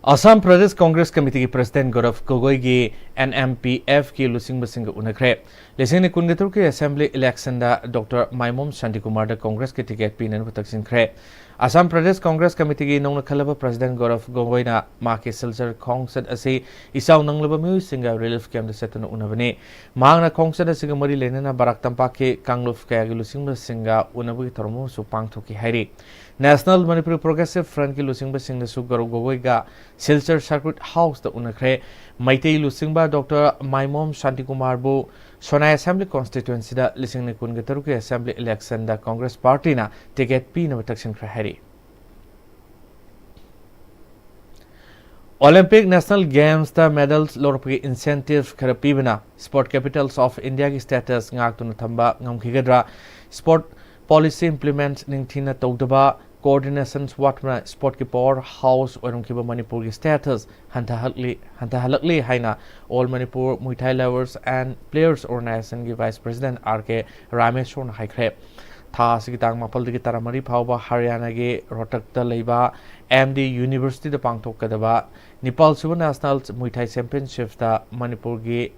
Assam Pradesh Congress Committee ꯒꯤ President ꯒꯧꯔꯚ ꯒꯣꯒꯣꯏꯒꯤ N M P F ꯀꯤ ꯂꯨꯆꯤꯡꯕꯁꯤꯡꯒ ꯎꯅꯈ꯭ꯔꯦ꯫ ꯂꯤꯁꯤꯡ ꯑꯅꯤ ꯀꯨꯟꯒ ꯇꯔꯨꯛꯀꯤ Assembly election ꯗ Doctor ꯃꯥꯏꯃꯣꯝ ꯁꯥꯟꯇꯤꯀꯨꯃꯥꯔꯗ Congress ꯀꯤ ticket ꯄꯤꯅꯅꯕ ꯇꯛꯁꯤꯟꯈ꯭ꯔꯦ꯫ Assam Pradesh Congress Committee ꯒꯤ ꯅꯧꯅ ꯈꯜꯂꯕ President ꯒꯧꯔꯚ ꯒꯣꯒꯣꯏꯅ ꯃꯍꯥꯛꯀꯤ ꯁꯤꯜꯆꯔ ꯈꯣꯡꯆꯠ ꯑꯁꯤ ꯏꯆꯥꯎ ꯅꯪꯂꯕ ꯃꯤꯑꯣꯏꯁꯤꯡꯒ relief camp ꯇ ꯆꯠꯇꯨꯅ ꯎꯅꯕꯅꯤ꯫ ꯃꯍꯥꯛꯅ ꯈꯣꯡꯆꯠ ꯑꯁꯤꯒ ꯃꯔꯤ ꯂꯩꯅꯅ ꯕꯔꯥꯛ ꯇꯝꯄꯥꯛꯀꯤ ꯀꯥꯡꯂꯨꯞ ꯀꯌꯥꯒꯤ ꯂꯨꯆꯤꯡꯕꯁꯤꯡꯒ ꯎꯅꯕꯒꯤ ꯊꯧꯔꯝ ꯑꯃꯁꯨ ꯄꯥꯡꯊꯣꯛꯈꯤ ꯍꯥꯏꯔꯤ꯫ National Manipur Progressive Front ꯀꯤ ꯂꯨꯆꯤꯡꯕꯁꯤꯡꯅꯁꯨ ꯒꯧꯔꯚ ꯒꯣꯒꯣꯏꯒ ꯁꯤꯜꯆꯔ Sacred House ꯇ ꯎꯅꯈ꯭ꯔꯦ꯫ ꯃꯩꯇꯩ ꯂꯨꯆꯤꯡꯕ Doctor ꯃꯥꯏꯃꯣꯝ ꯁꯥꯟꯇꯤꯀꯨꯃꯥꯔꯕꯨ ꯁꯣꯅꯥꯏ Assembly Constituency ꯗ ꯂꯤꯁꯤꯡ ꯑꯅꯤ ꯀꯨꯟꯒ ꯇꯔꯨꯛꯀꯤ Assembly election ꯗ Congress Party ꯅ ticket ꯄꯤꯅꯕ ꯇꯛꯁꯤꯟꯈ꯭ꯔꯦ ꯍꯥꯏꯔꯤ꯫ Olympic National Games ꯇ medals ꯂꯧꯔꯛꯄꯒꯤ incentive ꯈꯔ ꯄꯤꯕꯅ Sport Capitals of India ꯒꯤ status ꯉꯥꯛꯇꯨꯅ ꯊꯝꯕ ꯉꯝꯈꯤꯒꯗ꯭ꯔꯥ? Sport policy implement ꯅꯤꯡꯊꯤꯅ ꯇꯧꯗꯕ, coordination ꯋꯥꯠꯄꯅ sport ꯀꯤ power house ꯑꯣꯏꯔꯝꯈꯤꯕ ꯃꯅꯤꯄꯨꯔꯒꯤ status ꯍꯟꯊꯍꯜꯂꯤ, ꯍꯟꯊꯍꯜꯂꯛꯂꯤ ꯍꯥꯏꯅ All Manipur Muay Thai Lovers and Players Organization ꯒꯤ Vice President R K ꯔꯥꯃꯦꯁꯣꯔꯅ ꯍꯥꯏꯈ꯭ꯔꯦ꯫ ꯊꯥ ꯑꯁꯤꯒꯤ ꯇꯥꯡ ꯃꯥꯄꯜꯗꯒꯤ ꯇꯔꯥꯃꯔꯤ ꯐꯥꯎꯕ ꯍꯔꯤꯌꯥꯅꯥꯒꯤ ꯔꯣꯍꯇꯛꯇ ꯂꯩꯕ ꯑꯦꯝ ꯗꯤ ꯌꯨꯅꯤꯚꯔꯁꯤꯇꯤꯗ ꯄꯥꯡꯊꯣꯛꯀꯗꯕ ꯅꯤꯄꯥꯜ ꯁꯨꯕ ꯅꯦꯁꯅꯦꯜ ꯃꯨꯏ ꯊꯥꯏ ꯆꯦꯝꯄꯤꯌꯟꯁꯤꯞꯇ ꯃꯅꯤꯄꯨꯔꯒꯤ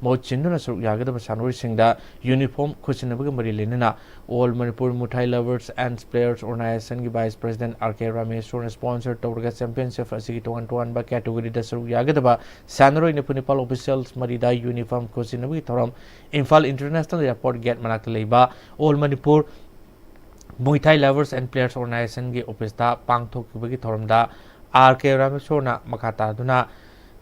ꯃꯍꯨꯠ ꯁꯤꯟꯗꯨꯅ ꯁꯔꯨꯛ ꯌꯥꯒꯗꯕ ꯁꯥꯟꯅꯔꯣꯏꯁꯤꯡꯗ ꯌꯨꯅꯤꯐꯣꯔꯝ ꯈꯨꯠꯁꯤꯟꯅꯕꯒꯤ ꯃꯔꯤ ꯂꯩꯅꯅ All Manipur Muay Thai Lovers and Players Organization ꯒꯤ ꯚꯥꯏꯁ ꯄ꯭ꯔꯦꯁꯤꯗꯦꯟꯠ ꯑꯥꯔ ꯀꯦ ꯔꯥꯃꯦꯁꯣꯔꯅ ꯁ꯭ꯄꯣꯟꯁꯔ ꯇꯧꯔꯒ ꯆꯦꯝꯄꯤꯌꯟꯁꯤꯞ ꯑꯁꯤꯒꯤ ꯇꯣꯉꯥꯟ ꯇꯣꯉꯥꯟꯕ ꯀꯦꯇꯒꯣꯔꯤꯗ ꯁꯔꯨꯛ ꯌꯥꯒꯗꯕ ꯁꯥꯟꯅꯔꯣꯏ ꯅꯤꯐꯨ ꯅꯤꯄꯥꯜ ꯑꯣꯐꯤꯁꯤꯌꯦꯜꯁ ꯃꯔꯤꯗ ꯌꯨꯅꯤꯐꯣꯔꯝ ꯈꯨꯠꯁꯤꯟꯅꯕꯒꯤ ꯊꯧꯔꯝ ꯏꯝꯐꯥꯜ ꯏꯟꯇꯔꯅꯦꯁꯅꯦꯜ ꯑꯦꯌꯔꯄꯣꯔꯠ ꯒꯦꯠ ꯃꯅꯥꯛꯇ ꯂꯩꯕ ꯑꯣꯜ ꯃꯅꯤꯄꯨꯔ ꯃꯨꯏ ꯊꯥꯏ ꯂꯚꯔꯁ ꯑꯦꯟ ꯄ꯭ꯂꯦꯌꯔꯁ ꯑꯣꯔꯒꯅꯥꯏꯖꯦꯁꯟꯒꯤ ꯑꯣꯐꯤꯁꯇ ꯄꯥꯡꯊꯣꯛꯈꯤꯕꯒꯤ ꯊꯧꯔꯝꯗ ꯑꯥꯔ ꯀꯦ ꯔꯥꯃꯦꯁꯣꯔꯅ ꯃꯈꯥ ꯇꯥꯗꯨꯅ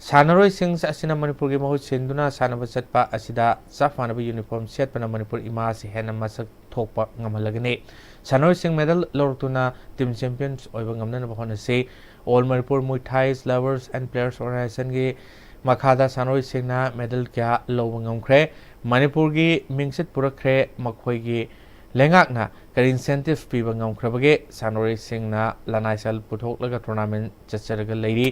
ꯁꯥꯟꯅꯔꯣꯏꯁꯤꯡ ꯑꯁꯤꯅ ꯃꯅꯤꯄꯨꯔꯒꯤ ꯃꯍꯨꯠ ꯁꯤꯟꯗꯨꯅ ꯁꯥꯟꯅꯕ ꯆꯠꯄ ꯑꯁꯤꯗ ꯆꯞ ꯃꯥꯟꯅꯕ ꯌꯨꯅꯤꯐꯣꯔꯝ ꯁꯦꯠꯄꯅ ꯃꯅꯤꯄꯨꯔ ꯏꯃꯥ ꯑꯁꯤ ꯍꯦꯟꯅ ꯃꯁꯛ ꯊꯣꯛꯄ ꯉꯝꯍꯜꯂꯒꯅꯤ꯫ ꯁꯥꯟꯅꯔꯣꯏꯁꯤꯡ ꯃꯦꯗꯜ ꯂꯧꯔꯛꯇꯨꯅ ꯇꯤꯝ ꯆꯦꯝꯄꯤꯌꯟꯁ ꯑꯣꯏꯕ ꯉꯝꯅꯅꯕ ꯍꯣꯠꯅꯁꯤ꯫ ꯑꯣꯜ ꯃꯅꯤꯄꯨꯔ ꯃꯨꯏ ꯊꯥꯏ ꯂꯚꯔꯁ ꯑꯦꯟ ꯄ꯭ꯂꯦꯌꯔꯁ ꯑꯣꯔꯒꯅꯥꯏꯖꯦꯁꯟꯒꯤ ꯃꯈꯥꯗ ꯁꯥꯟꯅꯔꯣꯏꯁꯤꯡꯅ ꯃꯦꯗꯜ ꯀꯌꯥ ꯂꯧꯕ ꯉꯝꯈ꯭ꯔꯦ꯫ ꯃꯅꯤꯄꯨꯔꯒꯤ ꯃꯤꯡꯆꯠ ꯄꯨꯔꯛꯈ꯭ꯔꯦ꯫ ꯃꯈꯣꯏꯒꯤ ꯂꯩꯉꯥꯛꯅ ꯀꯔꯤ ꯏꯟꯁꯦꯟꯇꯤꯚ ꯄꯤꯕ ꯉꯝꯈ꯭ꯔꯕꯒꯦ? ꯁꯥꯟꯅꯔꯣꯏꯁꯤꯡꯅ ꯂꯅꯥꯏ ꯁꯦꯜ ꯄꯨꯊꯣꯛꯂꯒ ꯇꯣꯔꯅꯥꯃꯦꯟ ꯆꯠꯆꯔꯒ ꯂꯩꯔꯤ꯫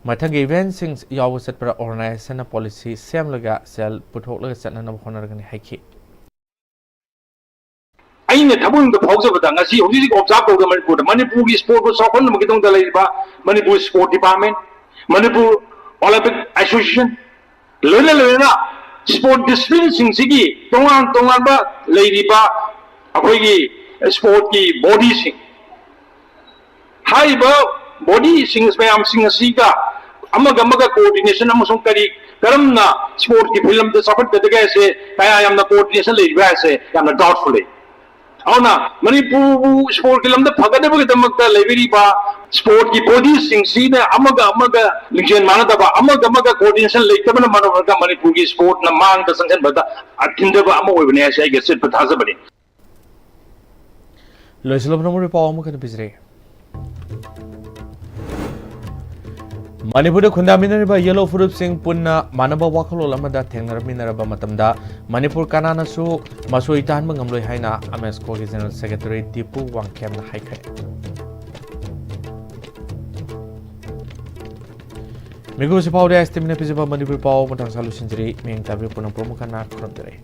ꯃꯊꯪꯒꯤ ꯏꯚꯦꯟꯠꯁꯤꯡ ꯌꯥꯎꯕ ꯆꯠꯄꯗ ꯑꯣꯔꯒꯅꯥꯏꯖꯦꯁꯟꯅ ꯄꯣꯂꯤꯁꯤ ꯁꯦꯝꯂꯒ ꯁꯦꯜ ꯄꯨꯊꯣꯛꯂꯒ ꯆꯠꯅꯅꯕ ꯍꯣꯠꯅꯔꯒꯅꯤ ꯍꯥꯏꯈꯤ꯫ ꯑꯩꯅ ꯊꯃꯣꯏꯅꯨꯡꯗ ꯐꯥꯎꯖꯕꯗ, ꯉꯁꯤ ꯍꯧꯖꯤꯛ ꯍꯧꯖꯤꯛ ꯑꯣꯕꯖꯥꯔꯚ ꯇꯧꯗ ꯃꯅꯤꯄꯨꯔꯗ, ꯃꯅꯤꯄꯨꯔꯒꯤ ꯁ꯭ꯄꯣꯔꯠꯄꯨ ꯆꯥꯎꯈꯠꯅꯕꯒꯤꯗꯃꯛꯇ ꯂꯩꯔꯤꯕ Manipur sport department, Manipur Olympic association, ꯂꯣꯏꯅ ꯂꯣꯏꯅꯅ ꯁ꯭ꯄꯣꯔꯠ ꯗꯤꯁꯤꯄ꯭ꯂꯤꯟꯁꯤꯡꯁꯤꯒꯤ ꯇꯣꯉꯥꯟ ꯇꯣꯉꯥꯟꯕ ꯂꯩꯔꯤꯕ ꯑꯩꯈꯣꯏꯒꯤ ꯁ꯭ꯄꯣꯔꯠꯀꯤ ꯕꯣꯗꯤꯁꯤꯡ, ꯍꯥꯏꯔꯤꯕ ꯕꯣꯗꯤꯁꯤꯡ ꯃꯌꯥꯝꯁꯤꯡ ꯑꯁꯤꯒ ꯑꯃꯒ ꯑꯃꯒ ꯀꯣꯑꯣꯔꯗꯤꯅꯦꯁꯟ ꯑꯃꯁꯨꯡ ꯀꯔꯤ ꯀꯔꯝꯅ ꯁ꯭ꯄꯣꯔꯠꯀꯤ ꯐꯤꯜꯗ ꯆꯥꯎꯈꯠꯀꯗꯒꯦ ꯍꯥꯏꯁꯦ, ꯀꯌꯥ ꯌꯥꯝꯅ ꯀꯣꯑꯣꯔꯗꯤꯅꯦꯁꯟ ꯂꯩꯔꯤꯕ꯭ꯔꯥ ꯍꯥꯏꯁꯦ ꯌꯥꯝꯅ ꯗꯥꯎꯠꯐꯨꯜ ꯂꯩ꯫ ꯑꯗꯨꯅ ꯃꯅꯤꯄꯨꯔꯕꯨ ꯁ꯭ꯄꯣꯔꯠꯀꯤ ꯂꯝꯗ ꯐꯒꯠꯅꯕꯒꯤꯗꯃꯛꯇ ꯂꯩꯕꯤꯔꯤꯕ ꯁ꯭ꯄꯣꯔꯠꯀꯤ ꯕꯣꯗꯤꯁꯤꯡꯁꯤꯅ ꯑꯃꯒ ꯑꯃꯒ ꯂꯤꯡꯖꯦꯜ ꯃꯥꯟꯅꯗꯕ, ꯑꯃꯒ ꯑꯃꯒ ꯀꯣꯑꯣꯔꯗꯤꯅꯦꯁꯟ ꯂꯩꯇꯕꯅ ꯃꯔꯝ ꯑꯣꯏꯔꯒ ꯃꯅꯤꯄꯨꯔꯒꯤ ꯁ꯭ꯄꯣꯔꯠꯅ ꯃꯥꯡꯗ ꯆꯪꯁꯤꯟꯕꯗ ꯑꯊꯤꯡꯖꯕ ꯑꯃ ꯑꯣꯏꯕꯅꯤ ꯍꯥꯏꯁꯦ ꯑꯩꯒꯤ ꯑꯆꯦꯠꯄ ꯊꯥꯖꯕꯅꯤ꯫ ꯂꯣꯏꯁꯤꯜꯂꯕ ꯅꯃꯨꯔꯤ ꯄꯥꯎ ꯑꯃꯈꯛꯇ ꯄꯤꯖꯔꯤ꯫ ꯃꯅꯤꯄꯨꯔꯗ ꯈꯨꯟꯗꯥꯃꯤꯟꯅꯔꯤꯕ ꯌꯦꯜꯂꯣ ꯐꯨꯔꯨꯞꯁꯤꯡ ꯄꯨꯟꯅ ꯃꯥꯟꯅꯕ ꯋꯥꯈꯜꯂꯣꯟ ꯑꯃꯗ ꯊꯦꯡꯅꯔꯃꯤꯟꯅꯔꯕ ꯃꯇꯝꯗ ꯃꯅꯤꯄꯨꯔ ꯀꯅꯥꯅꯁꯨ ꯃꯁꯣꯏ ꯇꯥꯍꯟꯕ ꯉꯝꯂꯣꯏ ꯍꯥꯏꯅ ꯑꯃꯦꯁꯀꯣꯒꯤ ꯖꯦꯅꯔꯦꯜ ꯁꯦꯀ꯭ꯔꯦꯇꯔꯤ ꯗꯤꯄꯨ ꯋꯥꯡꯈꯦꯝꯅ ꯍꯥꯏꯈ꯭ꯔꯦ꯫ ꯃꯤꯀꯨꯞ ꯑꯁꯤ ꯐꯥꯎꯗꯤ ꯑꯥꯏ ꯑꯦꯁ ꯇꯤ ꯚꯤꯅ ꯄꯤꯖꯕ ꯃꯅꯤꯄꯨꯔꯤ ꯄꯥꯎ ꯃꯇꯥꯡ ꯑꯁꯤꯗ ꯂꯣꯏꯁꯤꯟꯖꯔꯤ꯫ ꯃꯤꯠꯌꯦꯡ ꯇꯥꯕꯤꯔꯤꯕ ꯄꯨꯝꯅꯃꯛꯄꯨ ꯑꯃꯨꯛ ꯍꯟꯅ ꯈꯨꯔꯨꯝꯖꯔꯤ꯫